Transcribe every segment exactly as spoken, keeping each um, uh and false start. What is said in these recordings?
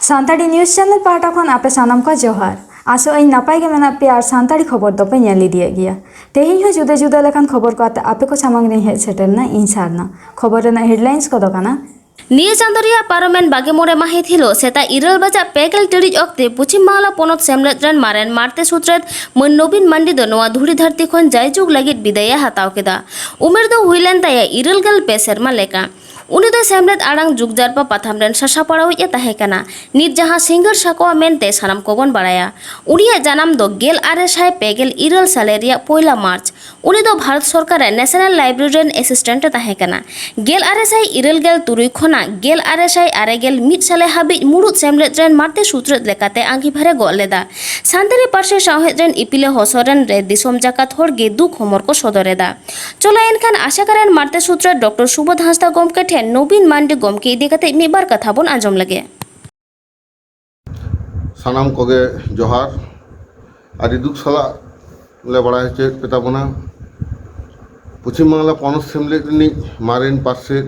Santali news channel ᱯᱟᱦᱴᱟ ᱠᱷᱚᱱ ᱟᱯᱮ ᱥᱟᱱᱟᱢ ᱠᱚ ᱡᱚᱦᱟᱨ᱾ ᱟᱥᱚᱜ ᱟᱹᱧ ᱱᱟᱯᱟᱭ ᱜᱮ ᱢᱮᱱᱟᱜ ᱯᱮᱭᱟ ᱟᱨ ᱥᱟᱱᱛᱟᱲᱤ ᱠᱷᱚᱵᱚᱨ ᱫᱚᱯᱮ ᱧᱮᱞ ᱤᱫᱤᱭᱮᱫ ᱜᱮᱭᱟ᱾ ᱛᱮᱦᱮᱧ ᱦᱚᱸ ᱡᱩᱫᱟᱹ ᱡᱩᱫᱟᱹ ᱞᱮᱠᱟᱱ ᱠᱷᱚᱵᱚᱨ ᱠᱚ ᱟᱛᱮ ᱟᱯᱮ ᱠᱚ ᱥᱟᱢᱟᱝ ᱨᱤᱧ ᱦᱮᱡ ᱥᱮᱴᱮᱨ ᱮᱱᱟ ᱤᱧ ᱥᱟᱨᱱᱟ᱾ ᱠᱷᱚᱵᱚᱨ ᱨᱮᱱᱟᱜ ᱦᱮᱰᱞᱟᱭᱤᱱᱥ ᱠᱚᱫᱚ ᱠᱟᱱᱟ᱾ ᱱᱤᱭᱟᱹ ᱪᱟᱸᱫᱳ ᱨᱮᱭᱟᱜ ᱯᱟᱨᱚᱢᱮᱱ ᱵᱟᱜᱮ ᱢᱚᱬᱮ ᱢᱟᱹᱦᱤᱛ ᱦᱤᱞᱳᱜ ᱥᱮᱛᱟᱜ ᱤᱨᱟᱹᱞ ᱵᱟᱡᱟᱜ ᱯᱮ ᱜᱮᱞ ᱴᱤᱲᱤᱡ ᱚᱠᱛᱮ ᱯᱚᱪᱷᱤᱢ ᱵᱟᱝᱞᱟ ᱯᱚᱱᱚᱛ ᱥᱮᱢᱞᱮᱫ ᱨᱮᱱ ᱢᱟᱨᱮᱱ ᱢᱟᱨᱛᱮ ᱥᱩᱛᱨᱮᱛ ᱢᱟᱹᱱ ᱱᱚᱵᱤᱱ ᱢᱟᱱᱰᱤ ᱫᱚ ᱱᱚᱣᱟ ᱫᱷᱩᱲᱤ ᱫᱷᱟᱹᱨᱛᱤ ᱠᱷᱚᱱ ᱡᱟᱭᱡᱩᱜᱽ ᱞᱟᱹᱜᱤᱫ ᱵᱤᱫᱟᱹᱭᱮ ᱦᱟᱛᱟᱣ ᱠᱮᱫᱟ᱾ ᱩᱢᱮᱨ ᱫᱚ ᱦᱩᱭ ᱞᱮᱱ ᱛᱟᱭᱟ ᱤᱨᱟᱹᱞ ᱜᱮᱞ ᱯᱮ ᱥᱮᱨᱢᱟ ᱞᱮᱠᱟ᱾ ᱩᱱᱤ ᱫᱚ ᱥᱮᱢᱞᱮᱫ ᱟᱲᱟᱝ ᱡᱩᱜᱽ ᱡᱟᱨᱯᱟ ᱯᱟᱛᱷᱟᱢ ᱨᱮᱱ ᱥᱟᱥᱟᱯᱲᱟᱣᱤᱡ ᱮ ᱛᱟᱦᱮᱸ ᱠᱟᱱᱟ᱾ ᱱᱤᱛ ᱡᱟᱦᱟᱸ ᱥᱤᱸᱜᱟᱹᱲ ᱥᱟᱠᱣᱟ ᱢᱮᱱᱛᱮ ᱥᱟᱱᱟᱢ ᱠᱚᱵᱚᱱ ᱵᱟᱲᱟᱭᱟ᱾ ᱩᱱᱤᱭᱟᱜ ᱡᱟᱱᱟᱢ ᱫᱚ ᱜᱮᱞ ᱟᱨᱮ ᱥᱟᱭ ᱯᱮ ᱜᱮᱞ ᱤᱨᱟᱹᱞ ᱥᱟᱞᱮ ᱨᱮᱭᱟᱜ ᱯᱚᱭᱞᱟ ᱢᱟᱨᱪ᱾ ᱩᱱᱤ ᱫᱚ ᱵᱷᱟᱨᱚᱛ ᱥᱚᱨᱠᱟᱨ ᱨᱮ ᱱᱮᱥᱱᱟᱞ ᱞᱟᱭᱵᱨᱮᱨᱤ ᱨᱮᱱ ᱮᱥᱤᱥᱴᱮᱱᱴ ᱮ ᱛᱟᱦᱮᱸ ᱠᱟᱱᱟ᱾ ᱜᱮᱞ ᱟᱨᱮ ᱥᱟᱭ ᱤᱨᱟᱹᱞ ᱜᱮᱞ ᱛᱩᱨᱩᱭ ᱠᱷᱚᱱᱟᱜ ᱜᱮᱞ ᱟᱨᱮ ᱥᱟᱭ ᱟᱨᱮ ᱜᱮᱞ ᱢᱤᱫ ᱥᱟᱞᱮ ᱦᱟᱹᱵᱤᱡ ᱢᱩᱲᱩᱫ ᱥᱮᱢᱞᱮᱫ ᱨᱮᱱ ᱢᱟᱨᱛᱮ ᱥᱩᱛᱨᱮᱛ ᱞᱮᱠᱟᱛᱮ ᱟᱸᱜᱤᱵᱷᱟᱨ ᱮ ᱜᱚᱜ ᱞᱮᱫᱟ᱾ ᱥᱟᱱᱛᱟᱲᱤ ᱯᱟᱹᱨᱥᱤ ᱥᱟᱶᱦᱮᱫ ᱨᱮᱱ ᱤᱯᱤᱞᱮ ᱦᱚᱥᱚᱨ ᱮᱱ ᱨᱮ ᱫᱤᱥᱚᱢ ᱡᱟᱠᱟᱛ ᱦᱚᱲ ᱜᱮ ᱫᱩᱠ ᱦᱚᱢᱚᱨ ᱠᱚ ᱥᱚᱫᱚᱨ ᱮᱫᱟ᱾ ᱪᱚᱞᱚ ᱮᱱᱠᱷᱟᱱ ᱟᱥᱮᱠᱟ ᱨᱮᱱ ᱢᱟᱨᱛᱮ ᱥᱩᱛᱨᱮᱛ ᱰᱚᱠᱴᱚᱨ ᱥᱩᱵᱳᱫᱷ ᱦᱟᱸᱥᱫᱟ ᱜᱚᱢᱠᱮ ᱴᱷᱮᱱ ᱱᱚᱵᱤᱱ ᱢᱟᱱᱰᱤ ᱜᱚᱢᱠᱮ ᱤᱫᱤ ᱠᱟᱛᱮ ᱢᱤᱫ ᱵᱟᱨ ᱠᱟᱛᱷᱟ ᱵᱚᱱ ᱟᱸᱡᱚᱢ ᱞᱮᱜᱮ᱾ ᱥᱟᱱᱟᱢ ᱠᱚᱜᱮ ᱡᱚᱦᱟᱨ᱾ ᱟᱹᱰᱤ ᱫᱩᱠ ᱥᱟᱞᱟᱜ ᱞᱮ ᱵᱟᱲᱟᱭ ᱦᱚᱪᱚᱭᱮᱫ ᱯᱮ ᱛᱟᱵᱚᱱᱟ, ᱯᱚᱪᱷᱤᱢ ᱵᱟᱝᱞᱟ ᱯᱚᱱᱚᱛ ᱥᱮᱢᱞᱮᱫ ᱨᱤᱱᱤᱡ ᱢᱟᱨᱮᱱ ᱯᱟᱨᱥᱮᱛ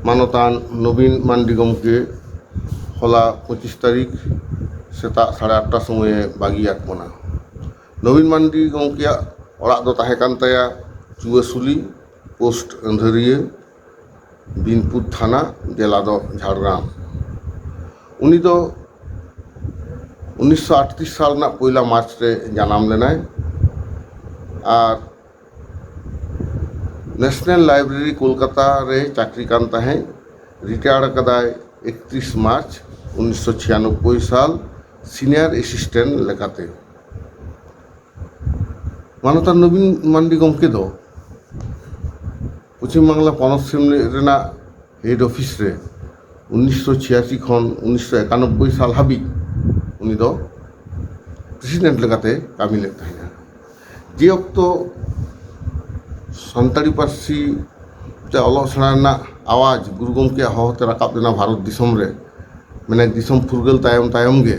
ᱢᱟᱱᱚᱛᱟᱱ ᱱᱚᱵᱤᱱ ᱢᱟᱱᱰᱤ ᱜᱚᱢᱠᱮ ᱦᱚᱞᱟ ᱯᱚᱸᱪᱤᱥ ᱛᱟᱹᱨᱤᱠᱷ ᱥᱮᱛᱟᱜ ᱥᱟᱲᱮ ᱟᱴᱴᱟ ᱥᱚᱢᱚᱭᱮ ᱵᱟᱹᱜᱤᱭᱟᱫ ᱵᱚᱱᱟ᱾ ᱱᱚᱵᱤᱱ ᱢᱟᱱᱰᱤ ᱜᱚᱢᱠᱮᱭᱟᱜ ᱚᱲᱟᱜ ᱫᱚ ᱛᱟᱦᱮᱸ ᱠᱟᱱ ᱛᱟᱭᱟ ᱪᱩᱣᱟᱹᱥᱩᱞᱤ, ᱯᱳᱥᱴ ᱟᱹᱱᱫᱷᱟᱹᱨᱤᱭᱟᱹ, ᱵᱤᱱᱯᱩᱨ ᱛᱷᱟᱱᱟ, ᱡᱮᱞᱟ ᱫᱚ ᱡᱷᱟᱲᱜᱨᱟᱢ᱾ ᱩᱱᱤ ᱫᱚ ᱩᱱᱤᱥᱥᱚ ᱟᱴᱛᱨᱤᱥ ᱥᱟᱞ ᱨᱮᱱᱟᱜ ᱯᱚᱭᱞᱟ ᱢᱟᱨᱪ ᱨᱮ ᱡᱟᱱᱟᱢ ᱞᱮᱱᱟᱭ ᱟᱨ ᱱᱮᱥᱱᱟᱞ ᱞᱟᱭᱵᱨᱮᱨᱤ ᱠᱳᱞᱠᱟᱛᱟ ᱨᱮ ᱪᱟᱹᱠᱨᱤ ᱠᱟᱱ ᱛᱟᱦᱮᱸᱫ᱾ ᱨᱤᱴᱟᱭᱟᱨ ᱟᱠᱟᱫᱟᱭ ᱮᱠᱛᱨᱤᱥ ᱢᱟᱨᱪ ᱩᱱᱤᱥᱥᱚ ᱪᱷᱤᱭᱟᱱᱚᱵᱵᱳᱭ ᱥᱟᱞ ᱥᱤᱱᱤᱭᱟᱨ ᱮᱥᱤᱥᱴᱮᱱᱴ ᱞᱮᱠᱟᱛᱮ᱾ ᱢᱟᱱᱚᱛᱟᱱ ᱱᱚᱵᱤᱱ ᱢᱟᱱᱰᱤ ᱜᱚᱢᱠᱮ ᱫᱚ ᱯᱚᱪᱷᱤᱢ ᱵᱟᱝᱞᱟ ᱯᱚᱱᱚᱛ ᱥᱮᱢᱞᱮᱫ ᱨᱮᱱᱟᱜ ᱦᱮᱰ ᱚᱯᱷᱤᱥ ᱨᱮ ᱩᱱᱤᱥᱥᱚ ᱪᱷᱤᱭᱟᱥᱤ ᱠᱷᱚᱱ ᱩᱱᱤᱥᱥᱚ ᱮᱠᱟᱱᱚᱵᱵᱳᱭ ᱥᱟᱞ ᱦᱟᱹᱵᱤᱡ ᱩᱱᱤ ᱫᱚ ᱯᱨᱮᱥᱤᱰᱮᱱᱴ ᱞᱮᱠᱟᱛᱮ ᱠᱟᱹᱢᱤ ᱞᱮᱫ ᱛᱟᱦᱮᱸᱫᱼᱟ᱾ ᱡᱮ ᱚᱠᱛᱚ ᱥᱟᱱᱛᱟᱲᱤ ᱯᱟᱹᱨᱥᱤ ᱛᱮ ᱚᱞᱚᱜ ᱥᱮᱬᱟ ᱨᱮᱱᱟᱜ ᱟᱣᱟᱡᱽ ᱜᱩᱨᱩ ᱜᱚᱢᱠᱮᱭᱟᱜ ᱦᱚᱦᱚᱛᱮ ᱨᱟᱠᱟᱵ ᱞᱮᱱᱟ ᱵᱷᱟᱨᱚᱛ ᱫᱤᱥᱚᱢ ᱨᱮ, ᱢᱟᱱᱮ ᱫᱤᱥᱚᱢ ᱯᱷᱩᱨᱜᱟᱹᱞ ᱛᱟᱭᱚᱢ ᱛᱟᱭᱚᱢ ᱜᱮ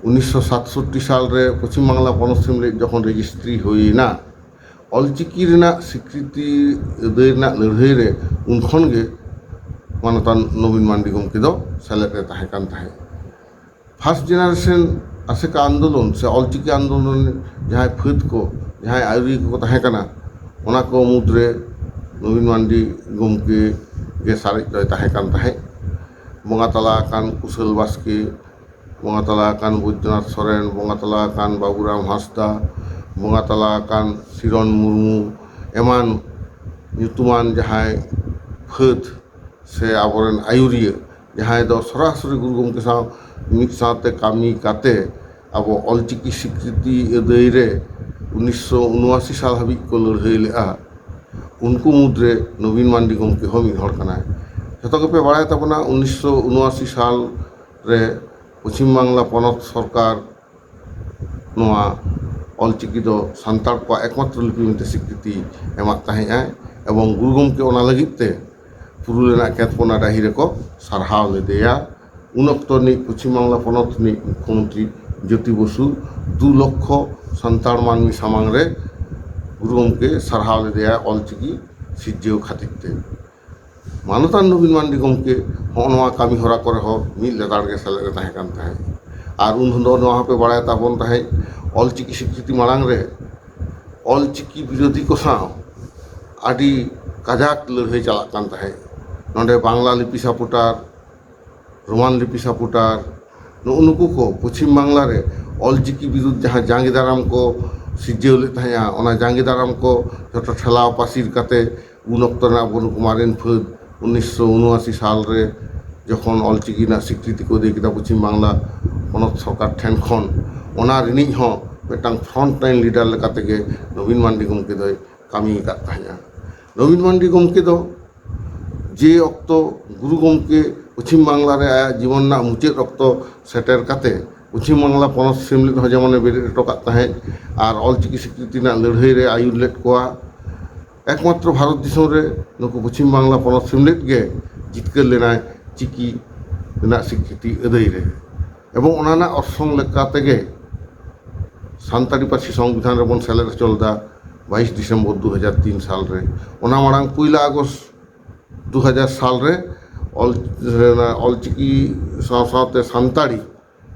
ᱩᱱᱤᱥᱥᱚ ᱥᱟᱛᱥᱚᱴᱴᱤ ᱥᱟᱞ ᱨᱮ ᱯᱚᱪᱷᱤᱢ ᱵᱟᱝᱞᱟ ᱯᱚᱱᱚᱛ ᱥᱮᱢᱞᱮᱫ ᱡᱚᱠᱷᱚᱱ ᱨᱮᱡᱤᱥᱴᱨᱤ ᱦᱩᱭᱮᱱᱟ, ᱚᱞᱪᱤᱠᱤ ᱨᱮᱱᱟᱜ ᱥᱤᱠᱨᱤᱛᱤ ᱟᱹᱫᱟᱹᱭ ᱨᱮᱱᱟᱜ ᱞᱟᱹᱲᱦᱟᱹᱭ ᱨᱮ ᱩᱱ ᱠᱷᱚᱱ ᱜᱮ ᱢᱟᱱᱚᱛᱟᱱ ᱱᱚᱵᱤᱱ ᱢᱟᱱᱰᱤ ᱜᱚᱢᱠᱮ ᱫᱚ ᱥᱮᱞᱮᱫ ᱮ ᱛᱟᱦᱮᱸ ᱠᱟᱱ ᱛᱟᱦᱮᱸᱫ᱾ ᱯᱷᱟᱥᱴ ᱡᱮᱱᱟᱨᱮᱥᱚᱱ ᱟᱥᱮᱠᱟ ᱟᱱᱫᱳᱞᱚᱱ ᱥᱮ ᱚᱞᱪᱤᱠᱤ ᱟᱱᱫᱳᱞᱚᱱ ᱨᱮᱱ ᱡᱟᱦᱟᱸᱭ ᱯᱷᱟᱹᱫ ᱠᱚ, ᱡᱟᱦᱟᱸᱭ ᱟᱹᱭᱩᱨᱤᱭᱟᱹ ᱠᱚᱠᱚ ᱛᱟᱦᱮᱸ ᱠᱟᱱᱟ, ᱚᱱᱟ ᱠᱚ ᱢᱩᱫᱽᱨᱮ ᱱᱚᱵᱤᱱ ᱢᱟᱱᱰᱤ ᱜᱚᱢᱠᱮ ᱜᱮ ᱥᱟᱨᱮᱡ ᱫᱚᱭ ᱛᱟᱦᱮᱸ ᱠᱟᱱ ᱛᱟᱦᱮᱸᱫ᱾ ᱵᱚᱸᱜᱟ ᱛᱟᱞᱟ ᱟᱠᱟᱱ ᱠᱩᱥᱟᱹᱞ ᱵᱟᱥᱠᱮ, ᱵᱚᱸᱜᱟ ᱛᱟᱞᱟ ᱟᱠᱟᱱ ᱵᱳᱭᱫᱚᱱᱟᱛᱷ ᱥᱚᱨᱮᱱ, ᱵᱚᱸᱜᱟ ᱛᱟᱞᱟ ᱟᱠᱟᱱ ᱵᱟᱵᱩᱨᱟᱢ ᱦᱟᱸᱥᱫᱟ, ᱵᱚᱸᱜᱟ ᱛᱟᱞᱟ ᱟᱠᱟᱱ ᱥᱤᱨᱚᱱ ᱢᱩᱨᱢᱩ ᱮᱢᱟᱱ ᱧᱩᱛᱩᱢᱟᱱ ᱡᱟᱦᱟᱸᱭ ᱯᱷᱟᱹᱫᱽ ᱥᱮ ᱟᱵᱚᱨᱮᱱ ᱟᱹᱭᱩᱨᱤᱭᱟᱹ, ᱡᱟᱦᱟᱸᱭ ᱫᱚ ᱥᱚᱨᱟᱥᱚᱨᱤ ᱜᱩᱨᱩ ᱜᱚᱢᱠᱮ ᱥᱟᱶ ᱢᱤᱫ ᱥᱟᱶᱛᱮ ᱠᱟᱹᱢᱤ ᱠᱟᱛᱮ ᱟᱵᱚ ᱚᱞᱪᱤᱠᱤ ᱥᱤᱠᱨᱤᱛᱤ ᱟᱹᱫᱟᱹᱭ ᱨᱮ ᱩᱱᱤᱥᱥᱚ ᱩᱱᱚᱟᱥᱤ ᱥᱟᱞ ᱦᱟᱹᱵᱤᱡ ᱠᱚ ᱞᱟᱹᱲᱦᱟᱹᱭ ᱞᱮᱫᱼᱟ, ᱩᱱᱠᱩ ᱢᱩᱫᱽᱨᱮ ᱱᱚᱵᱤᱱ ᱢᱟᱱᱰᱤ ᱜᱚᱢᱠᱮ ᱦᱚᱸ ᱢᱤᱫ ᱦᱚᱲ ᱠᱟᱱᱟᱭ᱾ ᱡᱚᱛᱚ ᱜᱮᱯᱮ ᱵᱟᱲᱟᱭ ᱛᱟᱵᱚᱱᱟ, ᱩᱱᱤᱥᱥᱚ ᱩᱱᱚᱟᱥᱤ ᱥᱟᱞ ᱨᱮ ᱯᱚᱪᱷᱤᱢ ᱵᱟᱝᱞᱟ ᱯᱚᱱᱚᱛ ᱥᱚᱨᱠᱟᱨ ᱱᱚᱣᱟ ᱚᱞᱪᱤᱠᱤ ᱫᱚ ᱥᱟᱱᱛᱟᱲ ᱠᱚᱣᱟᱜ ᱮᱠᱢᱟᱛᱨᱚ ᱞᱤᱯᱤ ᱢᱮᱱᱛᱮ ᱥᱤᱠᱨᱤᱛᱤ ᱮᱢᱟᱫ ᱛᱟᱦᱮᱸᱫ ᱟᱭ, ᱮᱵᱚᱝ ᱜᱩᱨᱩ ᱜᱚᱢᱠᱮ ᱚᱱᱟ ᱞᱟᱹᱜᱤᱫ ᱛᱮ ᱯᱩᱨᱩᱞ ᱨᱮᱱᱟᱜ ᱠᱮᱸᱫᱽᱯᱚᱱᱟ ᱰᱟᱹᱦᱤ ᱨᱮᱠᱚ ᱥᱟᱨᱦᱟᱣ ᱞᱮᱫᱮᱭᱟ᱾ ᱩᱱ ᱚᱠᱛᱚ ᱨᱤᱱᱤᱡ ᱯᱚᱪᱷᱤᱢ ᱵᱟᱝᱞᱟ ᱯᱚᱱᱚᱛ ᱨᱤᱱᱤᱡ ᱢᱩᱠᱷᱭᱚᱢᱚᱱᱛᱨᱤ ᱡᱳᱛᱤ ᱵᱚᱥᱩ ᱫᱩ ᱞᱚᱠᱠᱷᱚ ᱥᱟᱱᱛᱟᱲ ᱢᱟᱹᱱᱢᱤ ᱥᱟᱢᱟᱝ ᱨᱮ ᱜᱩᱨᱩ ᱜᱚᱢᱠᱮ ᱥᱟᱨᱦᱟᱣ ᱞᱮᱫᱮᱭᱟ ᱚᱞᱪᱤᱠᱤ ᱥᱤᱨᱡᱟᱹᱣ ᱠᱷᱟᱹᱛᱤᱨ ᱛᱮ᱾ ᱢᱟᱱᱚᱛᱟᱱ ᱱᱚᱵᱤᱱ ᱢᱟᱱᱰᱤ ᱜᱚᱢᱠᱮ ᱦᱚᱸᱜᱼᱚ ᱱᱚᱣᱟ ᱠᱟᱹᱢᱤ ᱦᱚᱨᱟ ᱠᱚᱨᱮ ᱦᱚᱸ ᱢᱤᱫ ᱞᱮᱛᱟᱲ ᱜᱮ ᱥᱮᱞᱮᱫ ᱮ ᱛᱟᱦᱮᱸ ᱠᱟᱱ ᱛᱟᱦᱮᱸᱫ᱾ ᱟᱨ ᱩᱱ ᱫᱚ ᱱᱚᱣᱟ ᱦᱚᱸᱯᱮ ᱵᱟᱲᱟᱭ ᱛᱟᱵᱚᱱ ᱛᱟᱦᱮᱸᱫ, ᱚᱞᱪᱤᱠᱤ ᱥᱤᱠᱨᱤᱛᱤ ᱢᱟᱲᱟᱝ ᱨᱮ ᱚᱞᱪᱤᱠᱤ ᱵᱤᱨᱳᱫᱷᱤ ᱠᱚ ᱥᱟᱶ ᱟᱹᱰᱤ ᱠᱟᱡᱟᱠ ᱞᱟᱹᱲᱦᱟᱹᱭ ᱪᱟᱞᱟᱜ ᱠᱟᱱ ᱛᱟᱦᱮᱸᱫ᱾ ᱱᱚᱰᱮ ᱵᱟᱝᱞᱟ ᱞᱤᱯᱤ ᱥᱟᱯᱳᱴᱟᱨ, ᱨᱳᱢᱟᱱ ᱞᱤᱯᱤ ᱥᱟᱯᱳᱴᱟᱨ, ᱱᱩᱜᱼᱩ ᱱᱩᱠᱩ ᱠᱚ ᱯᱚᱪᱷᱤᱢ ᱵᱟᱝᱞᱟ ᱨᱮ ᱚᱞᱪᱤᱠᱤ ᱵᱤᱨᱩᱫᱽ ᱡᱟᱦᱟᱸ ᱡᱟᱸᱜᱮ ᱫᱟᱨᱟᱢ ᱠᱚ ᱥᱤᱨᱡᱟᱹᱣ ᱞᱮᱫ ᱛᱟᱦᱮᱸᱫᱼᱟ, ᱚᱱᱟ ᱡᱟᱸᱜᱮ ᱫᱟᱨᱟᱢ ᱠᱚ ᱡᱚᱛᱚ ᱴᱷᱮᱞᱟᱣ ᱯᱟᱹᱥᱤᱨ ᱠᱟᱛᱮ ᱩᱱ ᱚᱠᱛᱚ ᱨᱮᱱᱟᱜ ᱟᱵᱚ ᱱᱩᱠᱩ ᱢᱟᱨᱮᱱ ᱯᱷᱟᱹᱫᱽ ᱩᱱᱤᱥᱥᱚ ᱩᱱᱚᱟᱥᱤ ᱥᱟᱞ ᱨᱮ ᱡᱚᱠᱷᱚᱱ ᱚᱞᱪᱤᱠᱤ ᱨᱮᱱᱟᱜ ᱥᱤᱠᱨᱤᱛᱤ ᱠᱚ ᱟᱹᱫᱟᱹᱭ ᱠᱮᱫᱟ ᱯᱚᱪᱷᱤᱢ ᱵᱟᱝᱞᱟ ᱯᱚᱱᱚᱛ ᱥᱚᱨᱠᱟᱨ ᱴᱷᱮᱱ ᱠᱷᱚᱱ, ᱚᱱᱟ ᱨᱤᱱᱤᱡ ᱦᱚᱸ ᱢᱤᱫᱴᱟᱝ ᱯᱷᱨᱚᱱᱴ ᱞᱟᱭᱤᱱ ᱞᱤᱰᱟᱨ ᱞᱮᱠᱟ ᱛᱮᱜᱮ ᱱᱚᱵᱤᱱ ᱢᱟᱱᱰᱤ ᱜᱚᱢᱠᱮ ᱫᱚᱭ ᱠᱟᱹᱢᱤ ᱟᱠᱟᱫ ᱛᱟᱦᱮᱸᱫᱼᱟ᱾ ᱱᱚᱵᱤᱱ ᱢᱟᱱᱰᱤ ᱜᱚᱢᱠᱮ ᱫᱚ ᱡᱮ ᱚᱠᱛᱚ ᱜᱩᱨᱩ ᱜᱚᱢᱠᱮ ᱯᱚᱪᱷᱤᱢ ᱵᱟᱝᱞᱟ ᱨᱮ ᱟᱭᱟᱜ ᱡᱤᱵᱚᱱ ᱨᱮᱱᱟᱜ ᱢᱩᱪᱟᱹᱫ ᱚᱠᱛᱚ ᱥᱮᱴᱮᱨ ᱠᱟᱛᱮ ᱯᱚᱪᱷᱤᱢ ᱵᱟᱝᱞᱟ ᱯᱚᱱᱚᱛ ᱥᱮᱢᱞᱮᱫ ᱦᱚᱸ ᱡᱮᱢᱚᱱᱮ ᱵᱮᱨᱮᱫ ᱦᱚᱴᱚ ᱠᱟᱜ ᱛᱟᱦᱮᱸᱫ ᱟᱨ ᱚᱞᱪᱤᱠᱤ ᱥᱤᱠᱨᱤᱛᱤ ᱨᱮᱱᱟᱜ ᱞᱟᱹᱲᱦᱟᱹᱭ ᱨᱮ ᱟᱹᱭᱩᱨ ᱞᱮᱫ ᱠᱚᱣᱟ᱾ ᱮᱠᱢᱟᱛᱨᱚ ᱵᱷᱟᱨᱚᱛ ᱫᱤᱥᱚᱢ ᱨᱮ ᱱᱩᱠᱩ ᱯᱚᱪᱷᱤᱢ ᱵᱟᱝᱞᱟ ᱯᱚᱱᱚᱛ ᱥᱮᱢᱞᱮᱫ ᱜᱮ ᱡᱤᱛᱠᱟᱹᱨ ᱞᱮᱱᱟᱭ ᱪᱤᱠᱤ ᱨᱮᱱᱟᱜ ᱥᱤᱠᱨᱤᱛᱤ ᱟᱹᱫᱟᱹᱭ ᱨᱮ᱾ ᱮᱵᱚᱝ ᱚᱱᱟ ᱨᱮᱱᱟᱜ ᱚᱨᱥᱚᱝ ᱞᱮᱠᱟ ᱛᱮᱜᱮ ᱥᱟᱱᱛᱟᱲᱤ ᱯᱟᱹᱨᱥᱤ ᱥᱚᱝᱵᱤᱫᱷᱟᱱ ᱨᱮᱵᱚᱱ ᱥᱮᱞᱮᱫ ᱦᱚᱪᱚ ᱞᱮᱫᱟ ᱵᱟᱭᱤᱥ ᱰᱤᱥᱮᱢᱵᱚᱨ ᱫᱩ ᱦᱟᱡᱟᱨ ᱛᱤᱱ ᱥᱟᱞ ᱨᱮ᱾ ᱚᱱᱟ ᱢᱟᱲᱟᱝ ᱯᱩᱭᱞᱟᱹ ᱟᱜᱚᱥᱴ ᱫᱩ ᱦᱟᱡᱟᱨ ᱥᱟᱞ ᱨᱮ ᱚᱞ ᱚᱞᱪᱤᱠᱤ ᱥᱟᱶ ᱥᱟᱶᱛᱮ ᱥᱟᱱᱛᱟᱲᱤ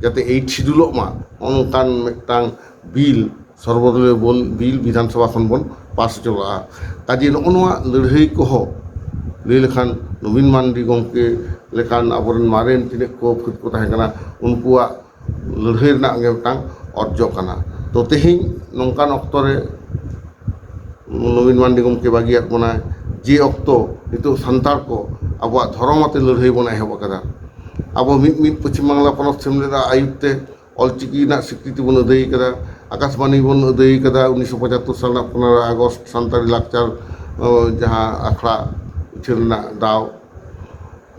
ᱡᱟᱛᱮ ᱮᱭᱤᱴ ᱥᱤᱰᱩᱞᱚᱜ ᱢᱟ, ᱚᱱᱠᱟᱱ ᱢᱤᱫᱴᱟᱝ ᱵᱤᱞ, ᱥᱚᱨᱵᱚᱫᱚᱞᱤᱭᱚ ᱵᱚᱱ ᱵᱤᱞ ᱵᱤᱫᱷᱟᱱ ᱥᱚᱵᱷᱟ ᱠᱷᱚᱱ ᱵᱚᱱ ᱯᱟᱥ ᱦᱚᱪᱚ ᱞᱟᱜᱼᱟ᱾ ᱠᱟᱡᱮ ᱱᱚᱜᱼᱚ ᱱᱚᱣᱟ ᱞᱟᱹᱲᱦᱟᱹᱭ ᱠᱚᱦᱚᱸ ᱞᱟᱹᱭ ᱞᱮᱠᱷᱟᱱ ᱱᱚᱵᱤᱱ ᱢᱟᱱᱰᱤ ᱜᱚᱢᱠᱮ ᱞᱮᱠᱟᱱ ᱟᱵᱚᱨᱮᱱ ᱢᱟᱨᱮᱱ ᱛᱤᱱᱟᱹᱜ ᱠᱚ ᱯᱷᱟᱹᱫ ᱠᱚ ᱛᱟᱦᱮᱸ ᱠᱟᱱᱟ, ᱩᱱᱠᱩᱣᱟᱜ ᱞᱟᱹᱲᱦᱟᱹᱭ ᱨᱮᱱᱟᱜ ᱜᱮ ᱢᱤᱫᱴᱟᱝ ᱚᱨᱡᱚ ᱠᱟᱱᱟ᱾ ᱛᱚ ᱛᱮᱦᱮᱧ ᱱᱚᱝᱠᱟᱱ ᱚᱠᱛᱚ ᱨᱮ ᱱᱚᱵᱤᱱ ᱢᱟᱱᱰᱤ ᱜᱚᱢᱠᱮ ᱵᱟᱹᱜᱤᱭᱟᱫ ᱵᱚᱱᱟᱭ, ᱡᱮ ᱚᱠᱛᱚ ᱱᱤᱛᱚᱜ ᱥᱟᱱᱛᱟᱲ ᱠᱚ ᱟᱵᱚᱣᱟᱜ ᱫᱷᱚᱨᱚᱢ ᱟᱛᱮ ᱞᱟᱹᱲᱦᱟᱹᱭ ᱵᱚᱱ ᱮᱦᱚᱵ ᱟᱠᱟᱫᱟ᱾ ᱟᱵᱚ ᱢᱤᱫ ᱢᱤᱫ ᱯᱚᱪᱷᱤᱢ ᱵᱟᱝᱞᱟ ᱯᱚᱱᱚᱛ ᱥᱮᱢᱞᱮᱫᱟᱜ ᱟᱹᱭᱩᱨ ᱛᱮ ᱚᱞᱪᱤᱠᱤ ᱨᱮᱱᱟᱜ ᱥᱤᱠᱨᱤᱛᱤ ᱵᱚᱱ ᱟᱹᱫᱟᱹᱭ ᱠᱟᱫᱟ, ᱟᱠᱟᱥᱵᱟᱱᱤ ᱵᱚᱱ ᱟᱹᱫᱟᱹᱭ ᱠᱟᱫᱟ ᱩᱱᱤᱥᱥᱚ ᱯᱚᱸᱪᱟᱛᱛᱳᱨ ᱥᱟᱞ ᱨᱮᱱᱟᱜ ᱯᱚᱱᱮᱨᱚᱭ ᱟᱜᱚᱥᱴ ᱥᱟᱱᱛᱟᱲᱤ ᱞᱟᱠᱪᱟᱨ, ᱚ, ᱡᱟᱦᱟᱸ ᱟᱠᱷᱲᱟ ᱩᱪᱷᱟᱹᱱ ᱨᱮᱱᱟᱜ ᱫᱟᱣ᱾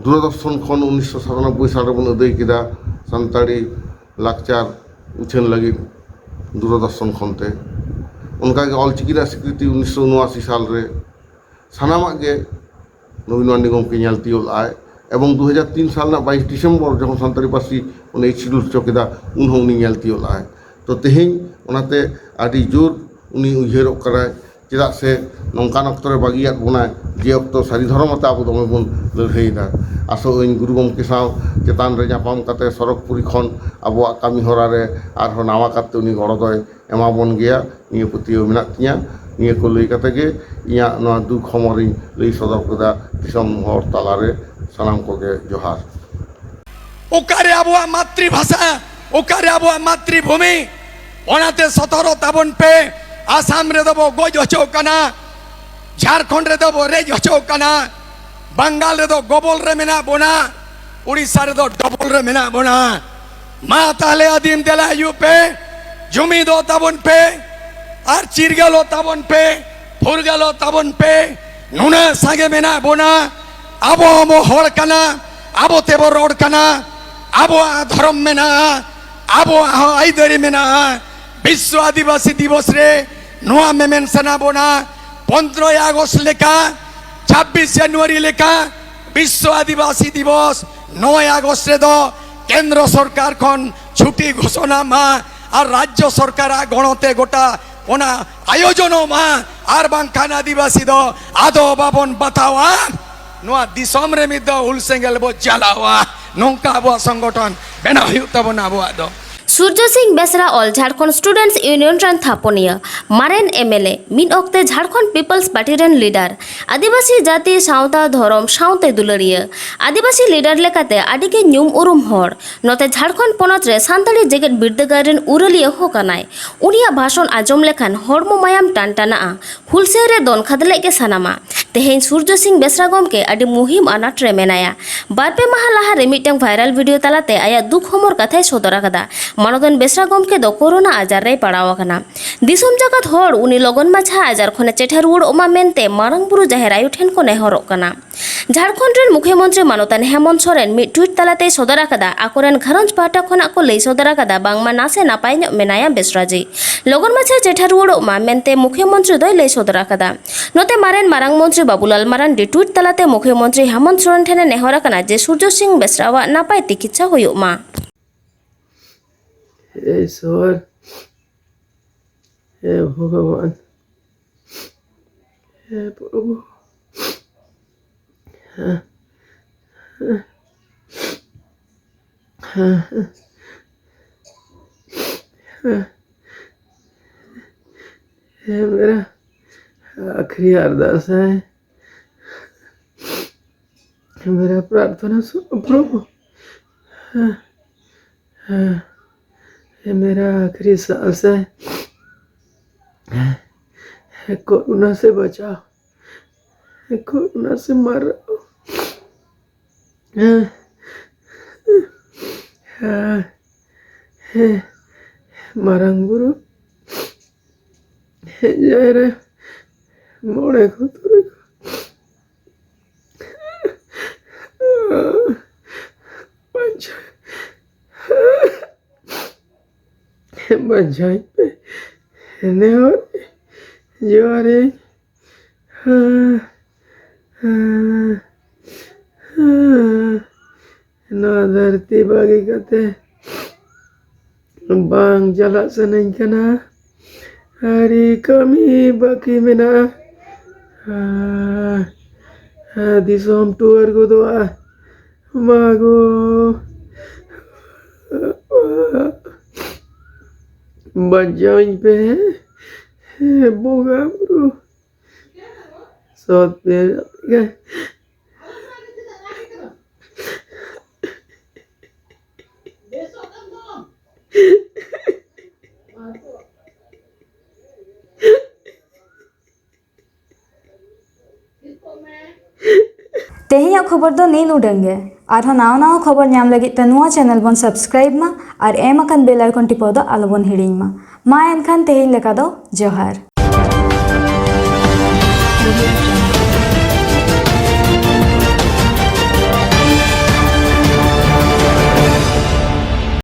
ᱫᱩᱨᱚᱫᱚᱨᱥᱚᱱ ᱠᱷᱚᱱ ᱩᱱᱤᱥᱥᱚ ᱥᱟᱛᱟᱱᱚᱵᱵᱳᱭ ᱥᱟᱞ ᱨᱮᱵᱚᱱ ᱟᱹᱫᱟᱹᱭ ᱠᱮᱫᱟ ᱥᱟᱱᱛᱟᱲᱤ ᱞᱟᱠᱪᱟᱨ ᱩᱪᱷᱟᱹᱱ ᱞᱟᱹᱜᱤᱫ ᱫᱩᱨᱚᱫᱚᱨᱥᱚᱱ ᱠᱷᱚᱱ ᱛᱮ᱾ ᱚᱱᱠᱟᱜᱮ ᱚᱞᱪᱤᱠᱤ ᱨᱮᱱᱟᱜ ᱥᱤᱠᱨᱤᱛᱤ ᱩᱱᱤᱥᱥᱚ ᱩᱱᱚᱟᱥᱤ ᱥᱟᱞ ᱨᱮ᱾ ᱥᱟᱱᱟᱢᱟᱜ ᱜᱮ ᱱᱚᱵᱤᱱ ᱢᱟᱱᱰᱤ ᱜᱚᱢᱠᱮ ᱧᱮᱞ ᱛᱤᱭᱳᱜ ᱞᱟᱜᱼᱟᱭ᱾ ᱮᱵᱚᱝ ᱫᱩ ᱦᱟᱡᱟᱨ ᱛᱤᱱ ᱥᱟᱞ ᱨᱮᱱᱟᱜ ᱵᱟᱭᱤᱥ ᱰᱤᱥᱮᱢᱵᱚᱨ ᱡᱚᱠᱷᱚᱱ ᱥᱟᱱᱛᱟᱲᱤ ᱯᱟᱹᱨᱥᱤ ᱚᱱᱮ ᱮᱭᱤᱴ ᱥᱤᱰᱩᱞ ᱦᱚᱪᱚ ᱠᱮᱫᱟ, ᱩᱱ ᱦᱚᱸ ᱩᱱᱤ ᱧᱮᱞ ᱛᱤᱭᱳᱜ ᱞᱟᱜᱼᱟᱭ᱾ ᱛᱚ ᱛᱮᱦᱮᱧ ᱚᱱᱟᱛᱮ ᱟᱹᱰᱤ ᱡᱳᱨ ᱩᱱᱤ ᱩᱭᱦᱟᱹᱨᱚᱜ ᱠᱟᱱᱟᱭ, ᱪᱮᱫᱟᱜ ᱥᱮ ᱱᱚᱝᱠᱟᱱ ᱚᱠᱛᱚ ᱨᱮ ᱵᱟᱹᱜᱤᱭᱟᱫ ᱵᱚᱱᱟᱭ, ᱡᱮ ᱚᱠᱛᱚ ᱥᱟᱹᱨᱤ ᱫᱷᱚᱨᱚᱢ ᱟᱛᱮ ᱟᱵᱚ ᱫᱚᱢᱮ ᱵᱚᱱ ᱞᱟᱹᱲᱦᱟᱹᱭᱮᱫᱟ᱾ ᱟᱥᱚᱜ ᱟᱹᱧ ᱜᱩᱨᱩ ᱜᱚᱢᱠᱮ ᱥᱟᱶ ᱪᱮᱛᱟᱱ ᱨᱮ ᱧᱟᱯᱟᱢ ᱠᱟᱛᱮ ᱥᱚᱨᱚᱜᱽᱯᱩᱨᱤ ᱠᱷᱚᱱ ᱟᱵᱚᱣᱟᱜ ᱠᱟᱹᱢᱤ ᱦᱚᱨᱟ ᱨᱮ ᱟᱨᱦᱚᱸ ᱱᱟᱣᱟ ᱠᱟᱛᱮ ᱩᱱᱤ ᱜᱚᱲᱚ ᱫᱚᱭ ᱮᱢᱟ ᱵᱚᱱ ᱜᱮᱭᱟ, ᱱᱤᱭᱟᱹ ᱯᱟᱹᱛᱭᱟᱹᱣ ᱢᱮᱱᱟᱜ ᱛᱤᱧᱟᱹ᱾ ᱱᱤᱭᱟᱹ ᱠᱚ ᱞᱟᱹᱭ ᱠᱟᱛᱮ ᱜᱮ ᱤᱧᱟᱹᱜ ᱱᱚᱣᱟ ᱫᱩᱠ ᱦᱚᱢᱚᱨᱤᱧ ᱞᱟᱹᱭ ᱥᱚᱫᱚᱨ ᱠᱮᱫᱟ ᱫᱤᱥᱚᱢ ᱦᱚᱲ ᱛᱟᱞᱟᱨᱮ ᱥᱟᱱᱟᱢ ᱠᱚᱜᱮ ᱡᱚᱦᱟᱨ᱾ ᱚᱠᱟᱨᱮ ᱟᱵᱚᱣᱟᱜ ᱢᱟᱛᱨᱤ ᱵᱷᱟᱥᱟ, ᱚᱠᱟᱨᱮ ᱟᱵᱚᱣᱟᱜ ᱢᱟᱛᱨᱤ ᱵᱷᱩᱢᱤ? ᱚᱱᱟᱛᱮ ᱥᱚᱛᱚᱨᱚ ᱛᱟᱵᱚᱱ ᱯᱮ᱾ ᱟᱥᱟᱢ ᱨᱮᱫᱚ ᱵᱚ ᱜᱚᱡ ᱦᱚᱪᱚᱜ ᱠᱟᱱᱟ, ᱡᱷᱟᱲᱠᱷᱚᱸᱰ ᱨᱮᱫᱚ ᱵᱚ ᱨᱮᱡ ᱦᱚᱪᱚᱜ ᱠᱟᱱᱟ, ᱵᱟᱝᱜᱟᱞ ᱨᱮᱫᱚ ᱜᱚᱵᱚᱞ ᱨᱮ ᱢᱮᱱᱟᱜ ᱵᱚᱱᱟ, ᱩᱲᱤᱥᱥᱟ ᱨᱮᱫᱚ ᱰᱚᱵᱚᱞ ᱨᱮ ᱢᱮᱱᱟᱜ ᱵᱚᱱᱟ᱾ ᱢᱟ ᱛᱟᱦᱞᱮ ᱟᱹᱫᱤᱢ ᱫᱮᱞᱟ ᱦᱤᱡᱩᱜ ᱯᱮ, ᱡᱩᱢᱤᱫᱚᱜ ᱛᱟᱵᱚᱱ ᱯᱮ, ᱟᱨ ᱪᱤᱨᱜᱟᱹᱞᱚᱜ ᱛᱟᱵᱚᱱ ᱯᱮ, ᱯᱷᱩᱨᱜᱟᱹᱞᱚᱜ ᱛᱟᱵᱚᱱ ᱯᱮ᱾ ᱱᱩᱱᱟᱹᱜ ᱥᱟᱸᱜᱮ ᱢᱮᱱᱟᱜ ᱵᱚᱱᱟ, ᱟᱵᱚ ᱦᱚᱸᱵᱚ ᱦᱚᱲ ᱠᱟᱱᱟ, ᱟᱵᱚ ᱛᱮᱵᱚ ᱨᱚᱲ ᱠᱟᱱᱟ, ᱟᱵᱚᱣᱟᱜ ᱫᱷᱚᱨᱚᱢ ᱢᱮᱱᱟᱜᱼᱟ, ᱟᱵᱚᱣᱟᱜ ᱦᱚᱸ ᱟᱹᱭᱫᱟᱹᱨᱤ ᱢᱮᱱᱟᱜᱼᱟ᱾ ᱵᱤᱥᱥᱚ ᱟᱹᱫᱤᱵᱟᱹᱥᱤ ᱫᱤᱵᱚᱥ ᱨᱮ ᱱᱚᱣᱟ ᱢᱮᱢᱮᱱ ᱥᱟᱱᱟ ᱵᱚᱱᱟ, ᱯᱚᱱᱫᱽᱨᱚᱭ ᱟᱜᱚᱥᱴ ᱞᱮᱠᱟ, ᱪᱷᱟᱵᱵᱤᱥ ᱡᱟᱱᱩᱣᱟᱨᱤ ᱞᱮᱠᱟ ᱵᱤᱥᱥᱚ ᱟᱹᱫᱤᱵᱟᱹᱥᱤ ᱫᱤᱵᱚᱥ ᱱᱚᱭ ᱟᱜᱚᱥᱴ ᱨᱮᱫᱚ ᱠᱮᱱᱫᱨᱚ ᱥᱚᱨᱠᱟᱨ ᱠᱷᱚᱱ ᱪᱷᱩᱴᱤ ᱜᱷᱳᱥᱚᱱᱟ ᱢᱟ ᱟᱨ ᱨᱟᱡᱽᱡᱚ ᱥᱚᱨᱠᱟᱨᱟᱜ ᱜᱚᱲᱚ ᱛᱮ ᱜᱚᱴᱟ ᱚᱱᱟ ᱟᱭᱳᱡᱚᱱᱚᱜ ᱢᱟ, ᱟᱨ ᱵᱟᱝᱠᱷᱟᱱ ᱟᱹᱫᱤᱵᱟᱹᱥᱤ ᱫᱚ ᱟᱫᱚ ᱵᱟᱵᱚᱱ ᱵᱟᱛᱟᱣᱟ᱾ ᱱᱚᱣᱟ ᱫᱤᱥᱚᱢ ᱨᱮ ᱢᱤᱫ ᱫᱷᱟᱣ ᱦᱩᱞ ᱥᱮᱸᱜᱮᱞ ᱵᱚ ᱡᱟᱞᱟᱣᱟ᱾ ᱱᱚᱝᱠᱟ ᱟᱵᱚᱣᱟᱜ ᱥᱚᱝᱜᱚᱴᱷᱚᱱ ᱵᱮᱱᱟᱣ ᱦᱩᱭᱩᱜ ᱛᱟᱵᱚᱱᱟ ᱟᱵᱚᱣᱟᱜ ᱫᱚ᱾ ᱥᱩᱨᱡᱚ ᱥᱤᱝ ᱵᱮᱥᱨᱟ ᱚᱞ ᱡᱷᱟᱲᱠᱷᱚᱸᱰ ᱥᱴᱩᱰᱮᱱᱴᱥ ᱤᱭᱩᱱᱤᱭᱚᱱ ᱨᱮᱱ ᱛᱷᱟᱯᱚᱱᱤᱭᱟᱹ, ᱢᱟᱨᱮᱱ ᱮᱢ ᱮᱞ ᱮ, ᱢᱤᱫ ᱚᱠᱛᱮ ᱡᱷᱟᱲᱠᱷᱚᱸᱰ ᱯᱤᱯᱚᱞᱥ ᱯᱟᱨᱴᱤ ᱨᱮᱱ ᱞᱤᱰᱟᱨ, ᱟᱹᱫᱤᱵᱟᱹᱥᱤ ᱡᱟᱹᱛᱤ, ᱥᱟᱶᱛᱟ, ᱫᱷᱚᱨᱚᱢ, ᱥᱟᱶᱛᱮ ᱫᱩᱞᱟᱹᱲᱤᱭᱟᱹ, ᱟᱹᱫᱤᱵᱟᱹᱥᱤ ᱞᱤᱰᱟᱨ ᱞᱮᱠᱟᱛᱮ ᱟᱹᱰᱤ ᱜᱮ ᱧᱩᱢ ᱩᱨᱩᱢ ᱦᱚᱲ, ᱱᱚᱛᱮ ᱡᱷᱟᱲᱠᱷᱚᱸᱰ ᱯᱚᱱᱚᱛ ᱨᱮ ᱥᱟᱱᱛᱟᱲᱤ ᱡᱮᱜᱮᱛ ᱵᱤᱨᱫᱟᱹᱜᱟᱲ ᱨᱮᱱ ᱩᱨᱟᱹᱞᱤᱭᱟᱹ ᱦᱚᱸ ᱠᱟᱱᱟᱭ᱾ ᱩᱱᱤᱭᱟᱜ ᱵᱷᱟᱥᱚᱱ ᱟᱸᱡᱚᱢ ᱞᱮᱠᱷᱟᱱ ᱦᱚᱲᱢᱚ ᱢᱟᱭᱟᱢ ᱴᱟᱱᱴᱟᱱᱟᱜᱼᱟ᱾ ᱦᱩᱞᱥᱟᱹᱭ ᱨᱮ ᱫᱚᱱ ᱠᱷᱟᱫᱽᱞᱮᱡ ᱜᱮ ᱥᱟᱱᱟᱢᱟ᱾ ᱛᱮᱦᱮᱧ ᱥᱩᱨᱡᱚ ᱥᱤᱝ ᱵᱮᱥᱨᱟ ᱜᱚᱢᱠᱮ ᱟᱹᱰᱤ ᱢᱩᱦᱤᱢ ᱟᱱᱟᱴ ᱨᱮ ᱢᱮᱱᱟᱭᱟ᱾ ᱵᱟᱨ ᱯᱮ ᱢᱟᱦᱟ ᱞᱟᱦᱟ ᱨᱮ ᱢᱤᱫᱴᱟᱝ ᱵᱷᱟᱭᱨᱟᱞ ᱵᱷᱤᱰᱤᱭᱳ ᱛᱟᱞᱟᱛᱮ ᱟᱭᱟᱜ ᱫᱩᱠ ᱦᱚᱢᱚᱨ ᱠᱟᱛᱷᱟᱭ ᱥᱚᱫᱚᱨ ᱟᱠᱟᱫᱟ᱾ ᱢᱟᱱᱚᱛᱟᱱ ᱵᱮᱥᱨᱟ ᱜᱚᱢᱠᱮ ᱫᱚ ᱠᱳᱨᱳᱱᱟ ᱟᱡᱟᱨ ᱨᱮᱭ ᱯᱟᱲᱟᱣ ᱟᱠᱟᱱᱟ᱾ ᱫᱤᱥᱚᱢ ᱡᱟᱠᱟᱛ ᱦᱚᱲ ᱩᱱᱤ ᱞᱚᱜᱚᱱ ᱢᱟᱪᱷᱟ ᱟᱡᱟᱨ ᱠᱷᱚᱱᱮ ᱪᱮᱴᱷᱟ ᱨᱩᱣᱟᱹᱲᱚᱜ ᱢᱟ ᱢᱮᱱᱛᱮ ᱢᱟᱨᱟᱝ ᱵᱩᱨᱩ ᱡᱟᱦᱮᱨ ᱟᱭᱳ ᱴᱷᱮᱱ ᱠᱚ ᱱᱮᱦᱚᱨᱚᱜ ᱠᱟᱱᱟ᱾ ᱡᱷᱟᱲᱠᱷᱚᱸᱰ ᱨᱮᱱ ᱢᱩᱠᱷᱭᱟᱹᱢᱚᱱᱛᱨᱤ ᱢᱟᱱᱚᱛᱟᱱ ᱦᱮᱢᱚᱱᱛ ᱥᱚᱨᱮᱱ ᱢᱤᱫ ᱴᱩᱭᱤᱴ ᱛᱟᱞᱟᱛᱮᱭ ᱥᱚᱫᱚᱨ ᱟᱠᱟᱫᱟ, ᱟᱠᱚᱨᱮᱱ ᱜᱷᱟᱨᱚᱸᱡᱽ ᱯᱟᱦᱴᱟ ᱠᱷᱚᱱᱟᱜ ᱠᱚ ᱞᱟᱹᱭ ᱥᱚᱫᱚᱨ ᱟᱠᱟᱫᱟ ᱵᱟᱝᱢᱟ ᱱᱟᱥᱮ ᱱᱟᱯᱟᱭ ᱧᱚᱜ ᱢᱮᱱᱟᱭᱟ ᱵᱮᱥᱨᱟ ᱡᱤ᱾ ᱞᱚᱜᱚᱱ ᱢᱟᱪᱷᱟ ᱪᱮᱴᱷᱟ ᱨᱩᱣᱟᱹᱲᱚᱜ ᱢᱟ ᱢᱮᱱᱛᱮ ᱢᱩᱠᱷᱭᱟᱹᱢᱚᱱᱛᱨᱤ ᱫᱚᱭ ᱞᱟᱹᱭ ᱥᱚᱫᱚᱨ ᱟᱠᱟᱫᱟ᱾ ᱱᱚᱛᱮ ᱢᱟᱨᱮᱱ ᱢᱟᱨᱟᱝ ᱢᱚᱱᱛᱨᱤ ᱵᱟᱵᱩᱞᱟᱞ ᱢᱟᱨᱟᱱᱰᱤ ᱴᱩᱭᱤᱴ ᱛᱟᱞᱟᱛᱮ ᱢᱩᱠᱷᱭᱟᱹᱢᱚᱱᱛᱨᱤ ᱦᱮᱢᱚᱱᱛ ᱥᱚᱨᱮᱱ ᱴᱷᱮᱱᱮ ᱱᱮᱦᱚᱨ ᱟᱠᱟᱱᱟ ᱡᱮ ᱥᱩᱨᱡᱚ ᱥᱤᱝ ᱵᱮᱥᱨᱟᱣᱟᱜ ᱱᱟᱯᱟᱭ ᱛᱤᱠᱤᱪᱷᱟ ᱦᱩᱭᱩᱜ ᱢᱟ᱾ ᱦᱮ ᱤᱥᱣᱚᱨ, ᱦᱮ ᱵᱷᱚᱜᱚᱵᱟᱱ, ᱦᱮ ᱯᱨᱚᱵᱷᱩ, ᱦᱮ, ᱦᱮ, ᱦᱮ, ᱦᱮ, ᱦᱮ ᱢᱮᱨᱟ ᱟᱠᱷᱨᱤ ᱟᱨᱫᱟᱥ ᱦᱮ᱾ मेरा प्रार्थना सुनो प्रभु। हाँ, हाँ, ये मेरा आखिरी सांस है। हाँ, कोरोना से बचाओ। कोरोना से मार रहा हूँ। हाँ, हाँ, ᱦᱮᱸ, ᱢᱟᱨᱟᱝ ᱵᱩᱨᱩ, ᱦᱮᱡ ᱡᱟᱭᱨᱮ ᱢᱚᱬᱮ ᱠᱚ ᱛᱩᱨᱩᱭ ᱠᱚ᱾ ᱵᱟᱧᱪᱟᱣ, ᱵᱟᱧᱪᱟᱣᱤᱧ ᱯᱮ᱾ ᱱᱮᱦᱚᱨ, ᱡᱚᱦᱟᱨᱤᱧ᱾ ᱱᱚᱣᱟ ᱫᱷᱟᱹᱨᱛᱤ ᱵᱟᱹᱜᱤ ᱠᱟᱛᱮ ᱵᱟᱝ ᱪᱟᱞᱟᱜ ᱥᱟᱱᱟᱧ ᱠᱟᱱᱟ᱾ ᱟᱹᱰᱤ ᱠᱟᱹᱢᱤ ᱵᱟᱹᱠᱤ ᱢᱮᱱᱟᱜᱼᱟ᱾ ᱫᱤᱥᱚᱢ ᱴᱩᱣᱟᱹᱨ ᱜᱚᱫᱚᱜᱼᱟ᱾ ᱢᱟᱜᱚ, ᱵᱟᱧᱪᱟᱣᱤᱧ ᱯᱮ, ᱦᱮᱸ ᱵᱚᱸᱜᱟ ᱵᱩᱨᱩ᱾ ᱥᱚᱛ ᱯᱮ᱾ ᱛᱮᱦᱮᱧᱟᱜ ᱠᱷᱚᱵᱚᱨ ᱫᱚ ᱱᱤᱱ ᱩᱰᱟᱹᱝ ᱜᱮ᱾ ᱟᱨᱦᱚᱸ ᱱᱟᱣᱟ ᱱᱟᱣᱟ ᱠᱷᱚᱵᱚᱨ ᱧᱟᱢ ᱞᱟᱹᱜᱤᱫ ᱛᱮ ᱱᱚᱣᱟ channel ᱵᱚᱱ subscribe ᱢᱟ ᱟᱨ ᱮᱢ ᱟᱠᱟᱱ bell icon ᱴᱤᱯᱟᱹᱣ ᱫᱚ ᱟᱞᱚᱵᱚᱱ ᱦᱤᱲᱤᱧ ᱢᱟ᱾ ᱢᱟ ᱮᱱᱠᱷᱟᱱ ᱛᱮᱦᱮᱧ ᱞᱮᱠᱟ ᱫᱚ ᱡᱚᱦᱟᱨ᱾